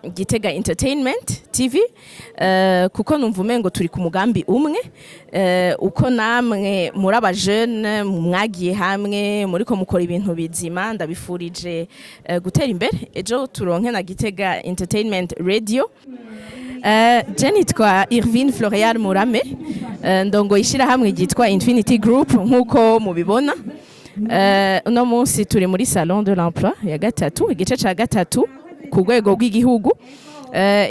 Gitega Entertainment TV, kuko numva umengo turi ku mugambi umwe, uko namwe muri aba jeunes mwagiye hamwe muriko mukora ibintu bizima. Ndabifurije gutera imbere, ejo turonke na Gitega Entertainment Radio. Je nitwa Irvine Floreal Murame, ndongo ishirahamwe ryitwa Infinity Group nk'uko mubibona. Uno munsi turi muri Salon de l'Emploi ya gatatu, igice ca gatatu ku rwego rw'igihugu.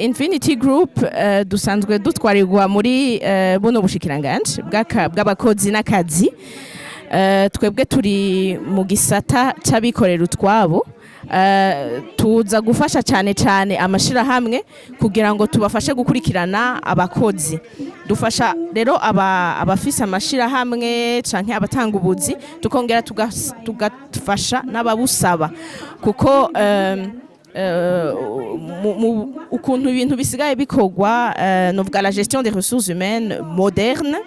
Infinity Group dusanzwe dutwarirwa muri buno bushikiranganje bw'abakozi n'akazi. Twebwe turi mu gisata c'abikorera utwabo. Tuza gufasha cyane cyane amashirahamwe kugira ngo tubafashe gukurikirana abakozi. Dufasha rero abafise amashirahamwe canke abatanga ubuzi, tukongera tugafasha n'ababusaba, kuko ukuntu ibintu bisigaye bikorwa, novuga la gestion des ressources humaines moderne,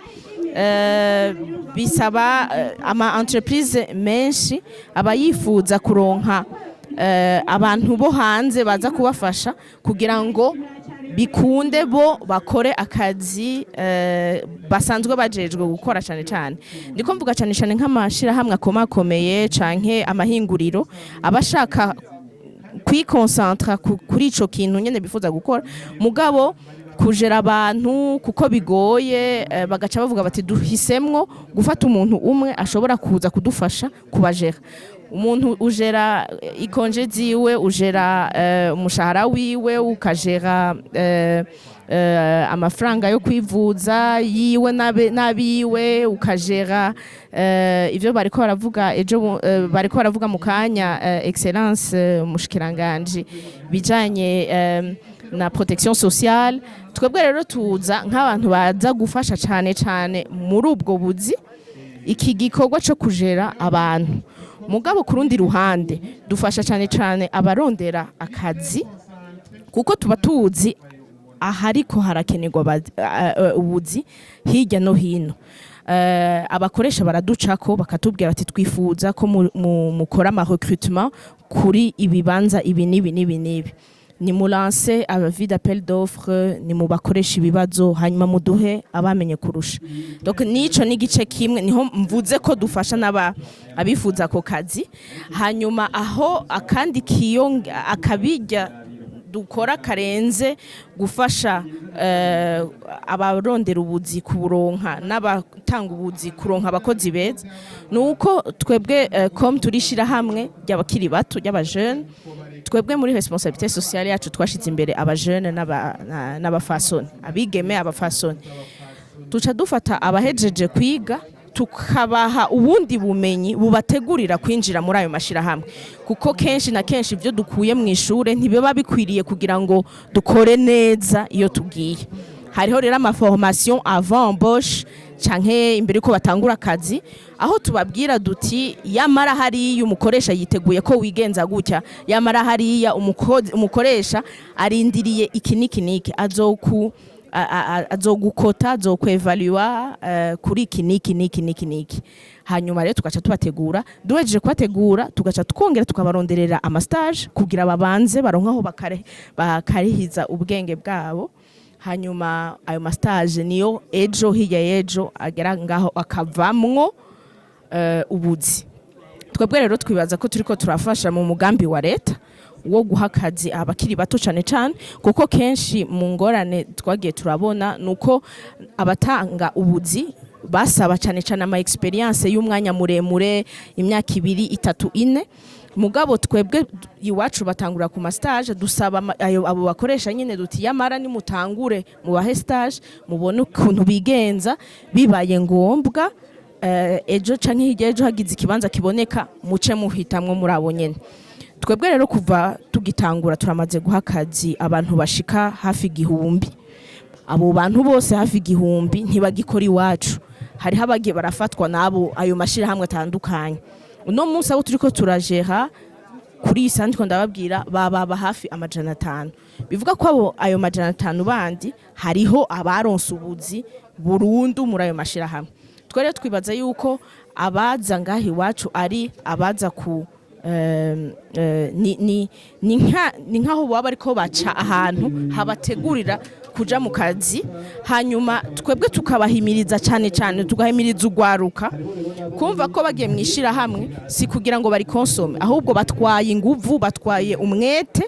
bisaba ama entreprise menshi aba yifuza kuronka abantu bo hanze baza kubafasha kugira ngo bikunde bo bakore akazi basanzwe bajejwe gukora. Cyane cyane ndiko mvuga cyane cyane nk'amashirahamwe akomakomeye canke amahinguriro aba ashaka kwikonsantra kuri ico kintu nyene bifuza gukora, mugabo kujera abantu kuko bigoye, bagaca bavuga bati: "Duhisemwo gufata umuntu umwe ashobora kuza kudufasha kubajera." Umuntu ujera i congés ziwe, ujera umushahara wiwe, ukajera amafaranga yo kwivuza yiwe n'abiwe, ukajera ivyo bariko baravuga ejo bariko baravuga mu kanya, excellence mushikiranganje, bijanye na protection sociale. Twebwe rero tuza nk'abantu baza gufasha cane cane muri ubwo buzi, iki gikorwa co kujera abantu. Mugabo ku rundi ruhande dufasha cane cane abarondera akazi, kuko tuba tuzi ahariko harakenerwa ubuzi hirya no hino. Abakoresha baraducako bakatubwira bati: "Twifuza ko mukora ama recrutement kuri ibibanza ibi n'ibi n'ibi n'ibi, ni mulanse avis d'appel d'offre, ni mubakoresha ibibazo, hanyuma muduhe abamenye kurusha." Donc nico ni igice kimwe niho mvuze ko dufasha n'aba abifuza ako kazi. Hanyuma aho akandi kiyonga akabijya dukora karenze gufasha abarondera ubuzi kuburonka n'abatanga ubuzi kuronka abakozi beza, ni uko twebwe comme turishira hamwe ry'abakiri bato, ry'abajene, twebwe muri responsabilité sociale yacu twashize imbere abajene n'abafasoni, abigeme, abafasoni. Tuca dufata abahejeje kwiga, tukabaha ubundi bumenyi bubategurira kwinjira muri ayo mashirahamwe, kuko kenshi na kenshi ibyo dukuye mu ishure ntibiba bikwiriye kugira ngo dukore neza iyo tugiye. Hariho rero ama formation avant embauche canke imbere yuko batangura akazi, aho tubabwira duti: "Yamara hariya umukoresha yiteguye ko wigenza gutya, yamara hariya umukoresha arindiriye iki niki niki, azoku azogukota, azokwevaluwa kuri iki niki niki niki niki." Hanyuma rero tugaca tubategura. Duhejeje kubategura, tugaca twongera tukabaronderera ama stage kugira babanze baronke aho bakarihiza ubwenge bwabo. Hanyuma ayo ma stage niyo ejo hirya y'ejo agera ngaho akavamwo ubuzi. Twebwe rero twibaza ko turiko turafasha mu mugambi wa leta wo guha akazi abakiri bato cane cane, kuko kenshi mu ngorane twagiye turabona nuko abatanga ubuzi basaba cane cane ama expérience y'umwanya muremure, imyaka 2, 3, 4. Mugabo twebwe iwacu batangura ku ma stage. Dusaba ayo abo bakoresha nyine duti: "Yamara nimutangure mubahe stage, mubone ukuntu bigenza. Bibaye ngombwa, ejo canke hirya ejo hagize ikibanza kiboneka, muce muhitamwo muri abo nyene." Twebwe rero kuva tugitangura turamaze guha akazi abantu bashika hafi 1000. Abo bantu bose hafi 1000 ntibagikora iwacu, hariho abagiye barafatwa n'abo ayo mashirahamwe atandukanye. Uno munsi abo turiko turajera kuri iyi sandiko ndababwira bababa hafi 500. Bivuga ko abo ayo 500 bandi hariho abaronse ubuzi burundu muri ayo mashirahamwe. Twe rero twibaza yuko abaza ngaha iwacu ari abaza ku Ni nkaho baba bariko baca ahantu habategurira kuja mu kazi. Hanyuma twebwe tukabahimiriza cane cane, tugahimiriza ugwaruka kumva ko bagiye mu ishirahamwe si kugira ngo barikonsome, ahubwo batwaye inguvu, batwaye umwete.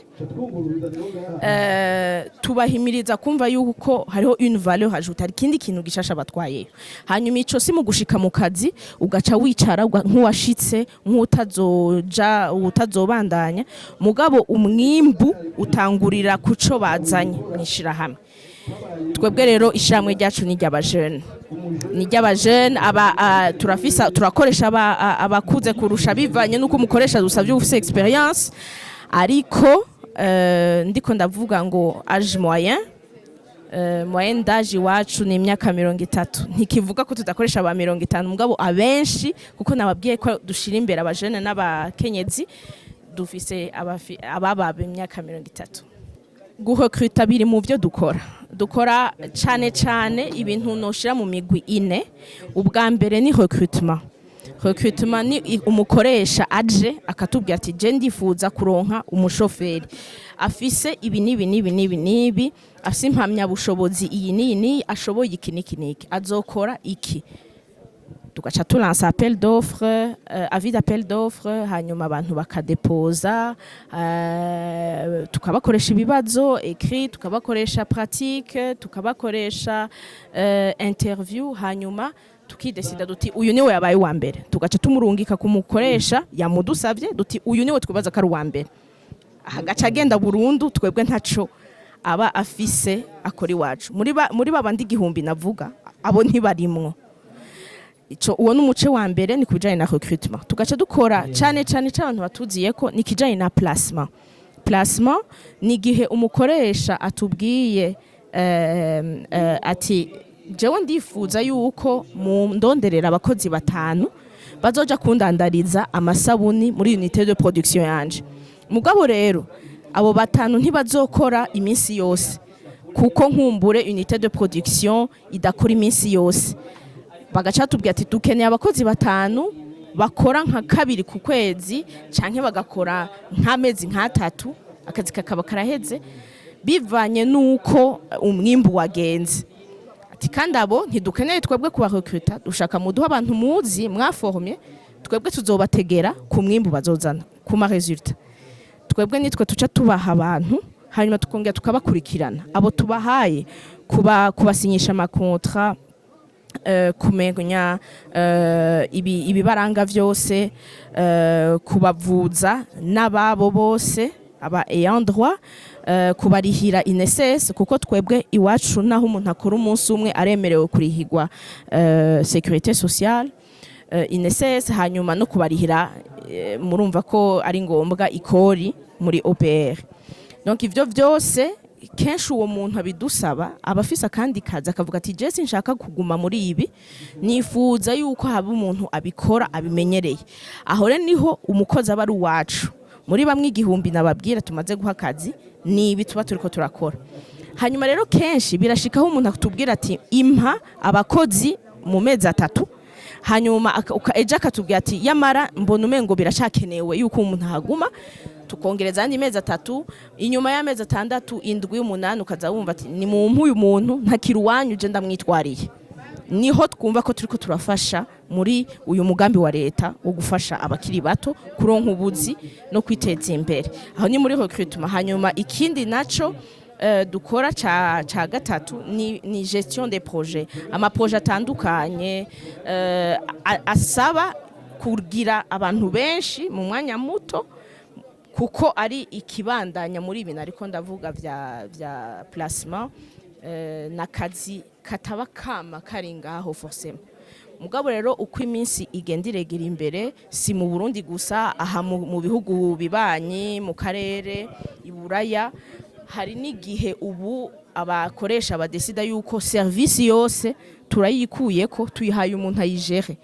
Tubahimiriza kumva yuko hariho une valeur ajoutée, hari ikindi kintu gishasha batwayeyo. Hanyuma ico si mu gushika mu kazi ugaca wicara nk'uwashitse, nk'utazoja, utazobandanya. Mugabo umwimbu utangurira kuco bazanye mw'ishirahamwe. Twebwe rero ishirahamwe ryacu ni ry'abajene, ni ry'abajene. Aba turafisa, turakoresha abakuze kurusha, bivanye n'uko umukoresha dusabye ufise expérience. Ariko ndiko ndavuga ngo âge moyen, moyenne d'âge iwacu ni imyaka 30. Ntikivuga ko tudakoresha aba 50, mugabo abenshi, kuko nababwiye ko dushira imbere abajene n'abakenyezi, dufise abababa imyaka 30. Gurecruta biri mu byo dukora. Dukora cane cane ibintu noshira mu migwi ine. Ubwa mbere ni recrutement. Recrutement ni umukoresha aje akatubwira ati: "Je ndifuza kuronka umushoferi afise ibi n'ibi n'ibi n'ibi n'ibi, afise impamyabushobozi iyi n'iyi n'iyi, ashoboye iki n'iki n'iki, azokora iki." Tugaca tulansa appel d'offre, avis d'appel d'offre, hanyuma abantu bakadepoza, tukabakoresha ibibazo écrit, tukabakoresha pratique, tukabakoresha interview. Hanyuma tukidesida duti: "Uyu niwe yabaye uwa mbere." Tugaca tumurungika kumukoresha yamudusavye, duti: "Uyu niwe twibaza ko ari uwa mbere." Agaca agenda burundu, twebwe ntaco aba afise akora iwacu. Muri babandi 1000 navuga, abo ntibarimwo. Ico uwo ni umuce wa mbere, ni kubijanye na recrutement. Tugaca dukora cane cane c'abantu batuziye ko ni kijanye na placement. Placement ni igihe umukoresha atubwiye ati: "Jewe ndifuza yuko mu ndonderera abakozi batanu bazoja kundandariza amasabuni muri unité de production yanje. Mugabo rero abo batanu ntibazokora iminsi yose, kuko nkumbure unité de production idakora iminsi yose." Bagaca tubwira ati: "Dukeneye abakozi batanu bakora nka kabiri ku kwezi, canke bagakora nk'amezi nk'atatu, akazi kakaba karaheze, bivanye n'uko umwimbu wagenze." Ati: "Kandi abo ntidukeneye twebwe kubarecruta, dushaka muduha abantu muzi mwaformye, twebwe tuzobategera ku mwimbu bazozana, ku ma résultats." Twebwe nitwe tuca tubaha abantu, hanyuma tukongera tukabakurikirana abo tubahaye, kubasinyisha ama contrats, kumenya ibibaranga vyose, kubavuza n'ababo bose aba ayant droit, kubarihira INSS, kuko twebwe iwacu naho umuntu akora umunsi umwe aremerewe kurihirwa sécurité sociale, INSS, hanyuma no kubarihira, murumva ko ari ngombwa, ikori muri OBR. Donc ivyo vyose, kenshi uwo muntu abidusaba aba afise akandi kazi, akavuga ati: "Je sinshaka kuguma muri ibi, nifuza yuko haba umuntu abikora abimenyereye." Aho rero niho umukozi aba ari uwacu. Muri bamwe 1000 nababwira tumaze guha akazi, ni ibi tuba turiko turakora. Hanyuma rero kenshi birashikaho umuntu akatubwira ati: "Impa abakozi mu mezi 3." Hanyuma ejo akatubwira ati: "Yamara mbona umengo biracakenewe yuko umuntu ahaguma." Tukongereza andi mezi 3. Inyuma y'amezi 6, 7, 8, ukaza wumva ati: "Ni mumpe uyu muntu, ntakiri uwanyu, je ndamwitwariye." Niho twumva ko turiko turafasha muri uyu mugambi wa leta wo gufasha abakiri bato kuronka ubuzi no kwiteza imbere. Aho ni muri recrutement. Hanyuma ikindi naco dukora ca gatatu ni gestion des projets, ama projets atandukanye asaba kugira abantu benshi mu mwanya muto, kuko ari ikibandanya muri ibi nariko ndavuga vya placement, n'akazi kataba kama kari ngaho forcément. Mugabo rero uko iminsi igenda iregera imbere, si mu Burundi gusa, aha mu bihugu bibanyi, mu karere, iburaya, hari n'igihe ubu abakoresha badesida yuko service yose turayikuyeko, tuyihaye umuntu ayijere,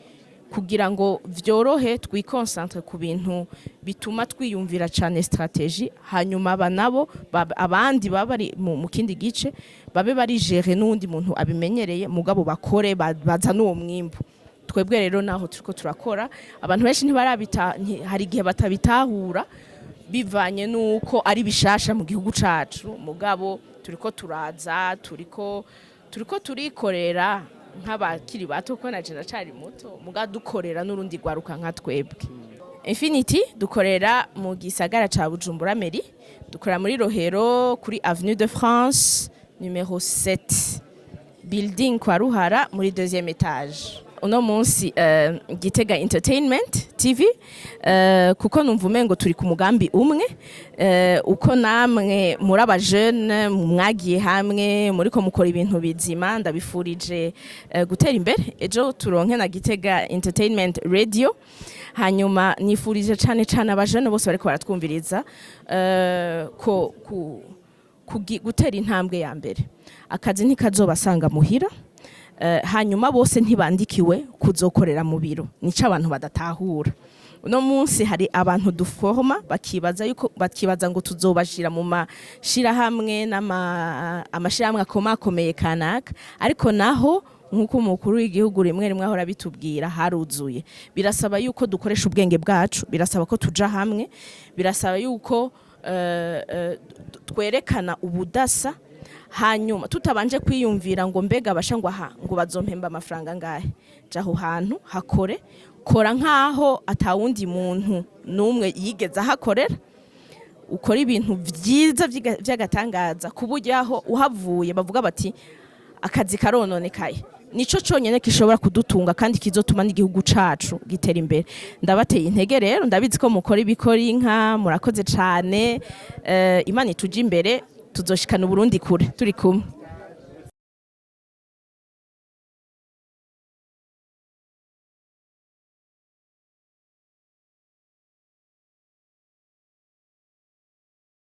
kugira ngo vyorohe, twiconcentre ku bintu bituma twiyumvira cane stratégie. Hanyuma aba nabo abandi baba bari mu kindi gice babe bari géré n'uwundi muntu abimenyereye, mugabo bakore bazane uwo mwimbu. Twebwe rero naho turiko turakora, abantu benshi ntibarabita, hari igihe batabitahura bivanye nuko ari bishasha mu gihugu cacu. Mugabo turiko turaza, turiko turikorera nk'abakiri bato, kuko naje ndacari muto, muga dukorera n'urundi rwaruka nka twebwe. Infinity dukorera mu gisagara ca Bujumbura Mairie, dukorera muri Rohero kuri Avenue de France numéro 7, building kwa Ruhara, muri deuxième étage. Uno munsi Gitega Entertainment TV, kuko numva umengo turi ku mugambi umwe, uko namwe muri aba jeunes mwagiye hamwe muriko mukora ibintu bizima, ndabifurije gutera imbere. Ejo turonke na Gitega Entertainment Radio. Hanyuma nifurije cane cane aba jeunes bose bariko baratwumviriza ko gutera intambwe ya mbere. Akazi ntikazobasanga muhira. Hanyuma bose ntibandikiwe kuzokorera mu biro, nico abantu badatahura. Uno munsi hari abantu duforma bakibaza yuko, bakibaza ngo tuzobashira mu mashirahamwe n'ama amashirahamwe akomakomeye kanaka, ariko naho nk'uko umukuru w'igihugu rimwe rimwe ahora bitubwira, haruzuye. Birasaba yuko dukoresha ubwenge bwacu, birasaba ko tuja hamwe, birasaba yuko twerekana ubudasa, hanyuma tutabanje kwiyumvira ngo mbega basha ngo aha ngo bazompemba amafaranga ngahe. Ja aho hantu hakore, kora nkaho atawundi muntu n'umwe yigeze ahakorera, ukora ibintu vyiza vy'agatangaza ku buryo aho uhavuye bavuga bati akazi karononekaye. Nico conyene gishobora kudutunga kandi kizotuma n'igihugu cacu gitera imbere. Ndabateye intege rero, ndabizi ko mukora ibikora inka, murakoze cane. Imana ituje imbere, tuzoshikana Uburundi kure turi kumwe.